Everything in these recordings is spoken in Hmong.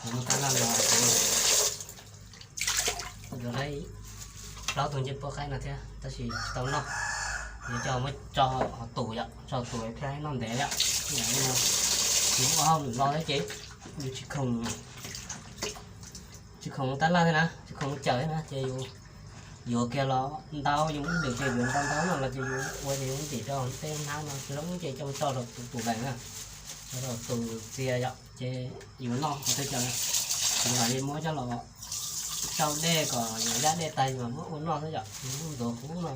Kuv noj tab laj no kuv yuav laib plaub tug ncej puab qaib no thiab tab sis tsis tau noj. Yuav coj muab tso hauv tus yom, tso hauv tus thiaj noj ntev yom. Yam no yus ua hauj lwm los thiab ces yus tsis khoom, tsis khoom tab laj thiab na, tsis khoom cawm thiab na ces yus yuav kiag los ntau, yus ib lwm ces yuav ntau ntau no los ces yus ua ces yus ntim rau teb hnab no zoo ces coj tso rau tus tus lees na, rau tus txias yom ces yus noj qhov twg cov, yus mam li muab coj los sau dej kom yus yaj dej tag yus mam muab ua noj xwb yom, yus muab ntxuav huv no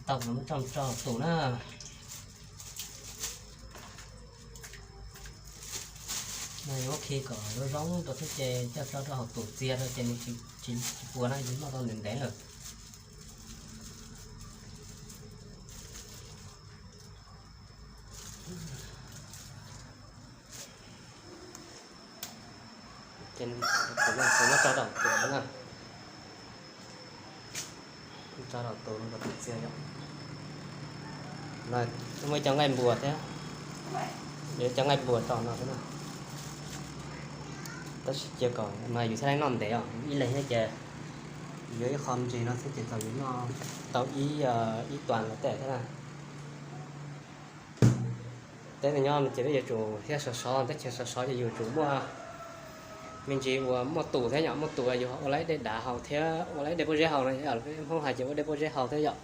tau, muab tso tso tus na. No yuav khi kom zoo zoo rau xwb ces coj tso rau hauv tus txias rau ces nws tsis, tsis puas na, yus noj tau ntev ntev lawm. Ces kuv muab tso rau tus na, tso rau tus no rau tus txias yom. Muaj ib cov nqaij npuas thiab, yuav ib cov nqaij npuas rau no xwb na. Tab sis cia kom mas yus thiaj li noj ntev os, ib leeg thiab ces yuav ib qho ntsis no xwb ces thaum yus noj tau ib, ib tuas los tej thiab na. Teb no nyob no ces peb yuav tsum thiab sov sov, teb chaws sov sov ces yus tsum muaj me ntsis uas muaj tus thiab yom, muaj tus yus ua laib dej dav haus thiab ua laib dej pob zeb haus no, peb Hmoob hais ces ua dej pob zeb haus thiab yom.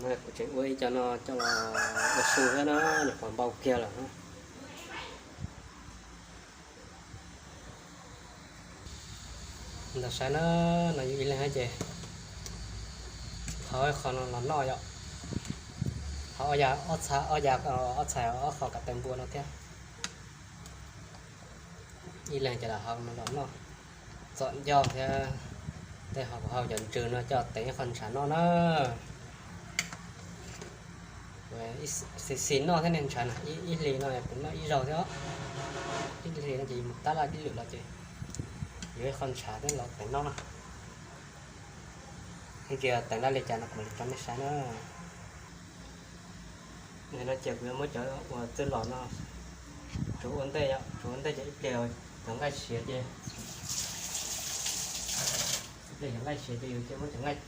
Kuv tseem ua ib co no coj los ua su thiab na, nyuam qhuav npau kiag lawm. Ntawm saib na, no yus ib leeg ces thau qho no los noj yom. Thau ob ya, ob txhais, ob ya, ob txhais ob qho kav tawv npua no thiab. Ib leeg ces lam hau no los noj txom ncauj thiab. Tej hau kuv hau cov ntsws no coj teev ib qho ntshav noj na. Xis xis noj thiab nej ntshav na, ib hlis no kuv noj ib zaug thiab. Ib hlis no ces yus mus tab laj ib lwm los ces yuav ib qho ntshav thiab los teev noj na. Yeej tsis teev dab li cas no kuv mam li tso nej saib na. No ces kuv yuav muab cov uas txwj los no tsuav ua ntej, tsuav ua ntej ces ib pliag cov nqaij siav ces, ib pliag cov nqaij siav ces yus cia muab cov nqaij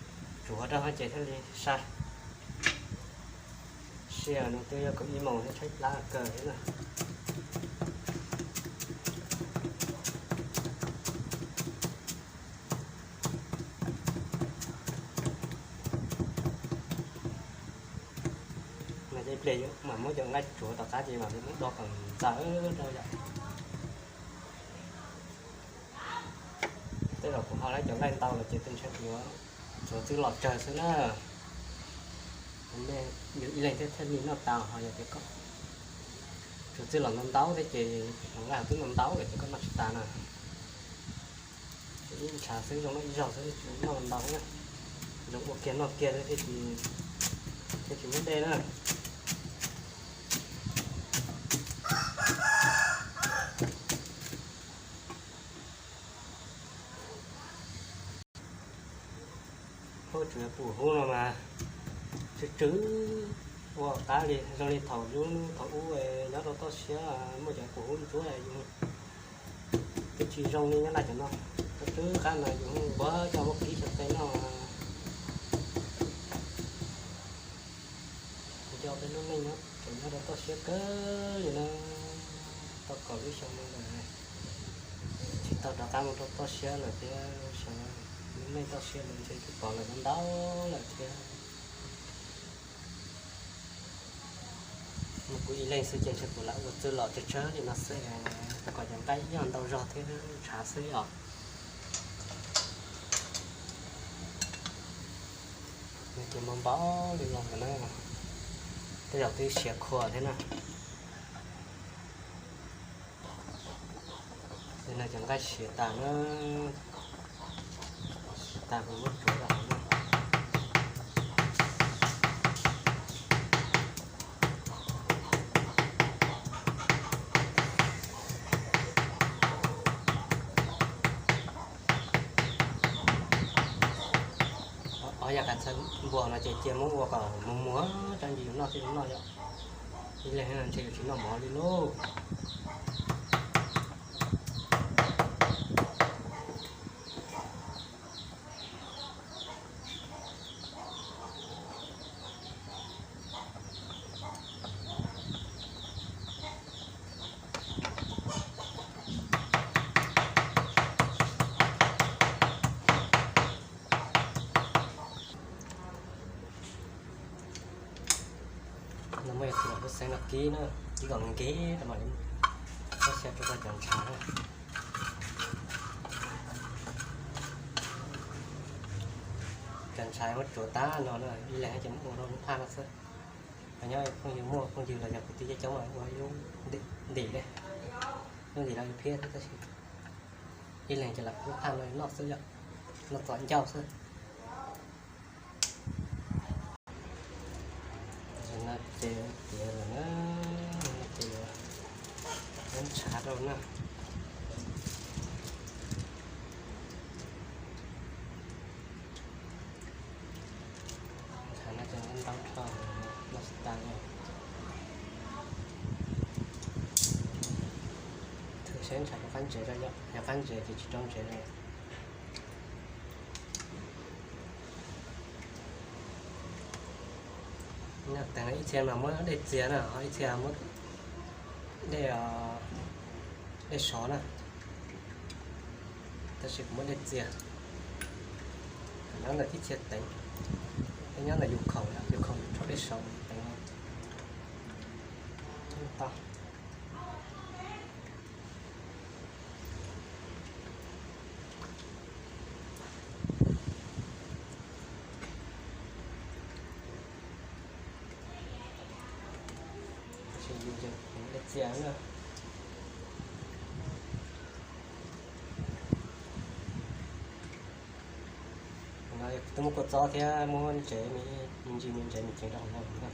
tsuav rau ces thiaj li sai. Sij hawm no twb yog kaum ib moos thiab tshaib plab kawg thiab na. No ces ib pliag mam muab cov nqaij tsuav tom qab ces mam li muab do kom ntxaws rau yom. Tej zaum kuv hau lawm cov nqaij ntau lawm ces tej ntshai kuv yuav tsuav txwj los tsawg xwb na. Nej ib leeg thiaj thiaj li noj tas, ho yog tias koj tsuav txwj los ntau ntau thiab ces cov nqaij twb ntau ntau lawm ces koj noj tsis tas na. Ib ntshav xwb zoo noj ib zaug xwb, tsis noj ntau na. Zoo ua kiag noj kiag xwb thiaj tsis muaj dej na. Hub, tsuas yog pum hub no mas tsw tsw ua qab li, zoo li thaum lub thaum ub nyob rau toj siab muaj cov pum hub ntsuab yus twb tsis zoo li nyob laj cov no. Tsw tsw qab no yus nquag coj muab kib xyaw teb noj. Kuv coj peb lub neej nyob, tseem nyob rau toj siab kawg li na. Tau kaum lub xyoo no lawm, tsis tau rov qab mus rau toj siab lawm thiab. Xyov lub neej toj siab lawm ntshe twb pom lawm ntau lawm thiab. Kuv ib leeg xwb ces ntshe kuv lam ua txwj los tsawg tsawg li no xwb, kom cov nqaij ib yam ntau zog thiab ntshav xwb os. Nws ces npau npau li no na, tej zaum twb siav khuam thiab na. Ces no cov nqaij siav tas na, siav tas kuv muab tsuav rau hauv na. Ob yam kav txhawv npuas no ces cia muab ua kom muag muag tso ces yus noj thiaj li noj yom. Ib leeg ntshe yuav tsis noj mov li lauj. No muaj ib tug lub xeeb no kib na, kib kom nkev rau mam li muab xyaw rau cov ntshav na. Cov ntshav muab tsuav tag no na, ib leeg ces muab ua rau lub phaj no xwb. Ho nyob phooj ywg muaj phooj ywg los yog kwv tij coob coob los ua ib lub ntim li, lub ntim los yog phiab xwb tab sis ib leeg ces lam lub phaj no noj xwb yom, noj txom ncauj xwb. Tam sim no ces tiav lawm na, ces yuav muab ntshav rau na. Ntshav no ces ntau dhau, noj tsis tas li. Thwm seb ntshav rov qab ntsev tau, yog qab ntsev ces tsis rau ntsev li. Teev ib txhia mas muab dej txias na, ho ib txhia muab dej, dej sov na. Tab sis kuv muab dej txias. Nyob ntawm ib txhia teev, nyob ntawm yus khaum, yus khaum rau dej sov teev tau. Tab sis yus ces kuv muab dej txias na. No yog twb muab kua txob thiab muab ntsev me ntsis me ntsev me ceev rau hauv no na.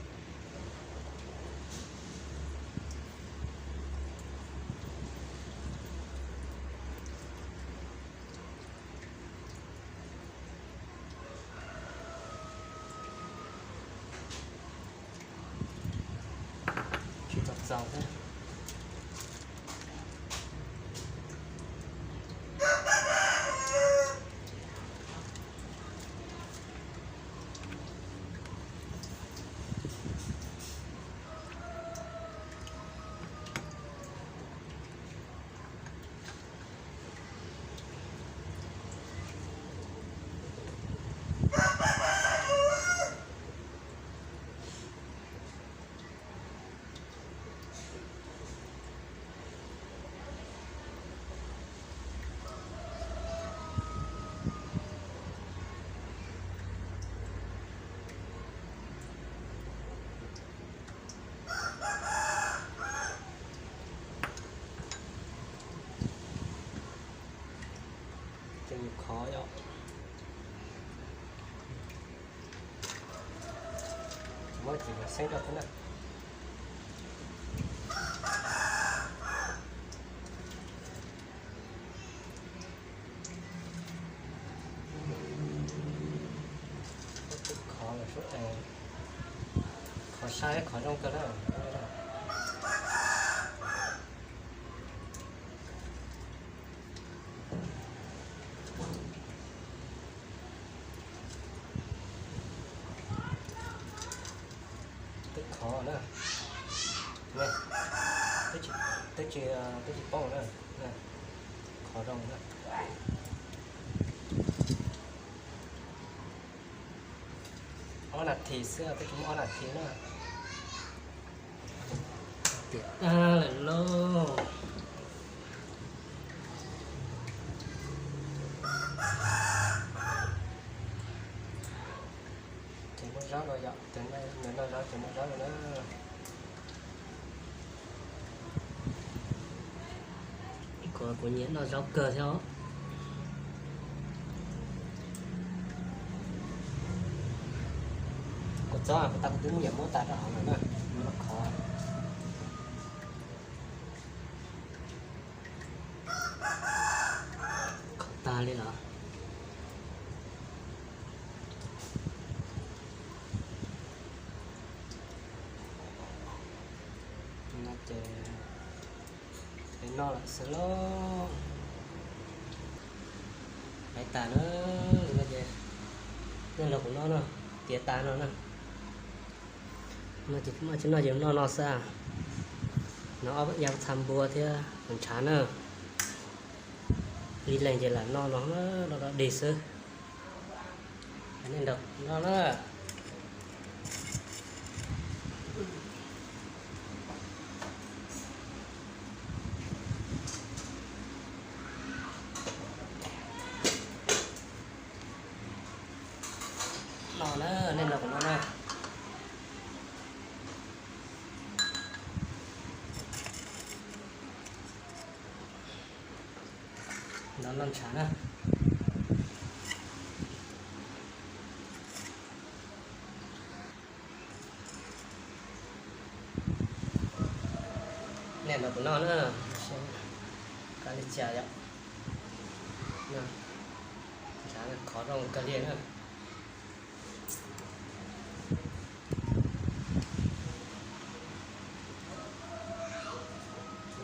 Tsis tau txaus thiab. Ces yus khov yom. Muab cim xeeb rau xwb na. Twb khov lawm sub es, khov sai khov zoo kawg na. Twb khov na. Twb tsis, twb tsis poob na. Khov zoo na. Ob nas this xwb, twb tsis muaj ob nas this na. Tiam tag lawm lauj. Ces muab zaub rau yom, nws noj zaub ces muab zaub rau na. Kuv, kuv nyiam noj zaub kawg thiab os. Kua txob kuv tas kuv twb nyiam muab tas rau hauv lawm na, muab los khov. Khov tag li los. Ces noj lawm xwb lauj. Laiv tas na, no ces nej nrog kuv noj no, tiav tas no na. Noj ces noj ces noj no xwb. No ob yam txha npua thiab ntshav na. Ib leeg ces lam noj no, noj dog dig xwb. Nej nrog noj na. No na, nej nrog kuv noj na. No noj ntshav na. Nej nrog kuv noj na, kav liam cas yom. Ntshav khov zoo kawg li na.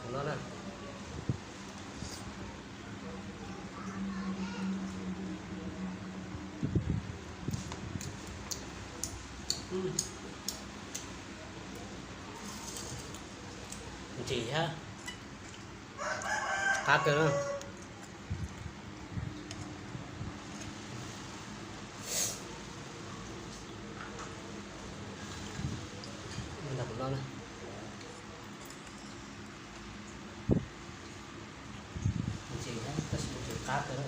Kuv noj na. Ntsim thiab qab kawg na. Ntsim thiab tab sis ntsim qab kawg na.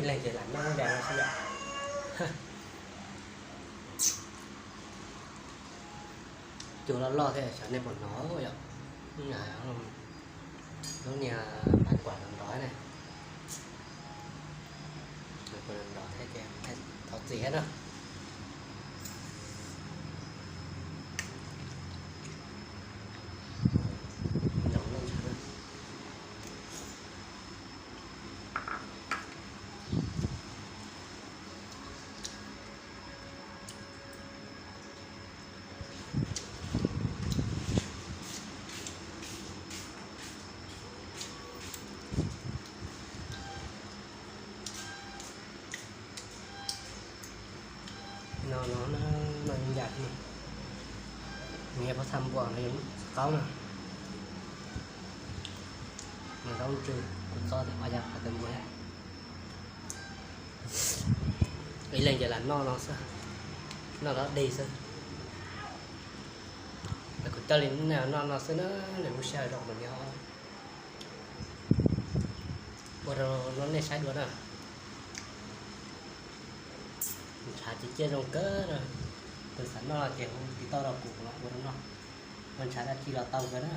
Ib leeg ces lam noj ntawm no xwb yom. Cua loj loj thiab xyov nej puas hnov yom. Lub niag pab kuam nrov nrov ne. Nrov thiab ces thov txim thiab na. No no na, no yam no, nws yog pob txha npua no, yog qaub na. Nws zaub ntsw, kuv txob tias ob yam qhov tes npua. Ib leeg ces lam noj no xwb, noj dog dig xwb. Kuv coj li noj no xwb na, lwm lub sij hawm rau mas yog ua rau nej saib dua na. Ntshav ces ciaj zoo kawg na. Tus xav noj ces hu tiv tauj rau kuv los ua rau noj. Ua ntshav dab tsi los tau kawg na.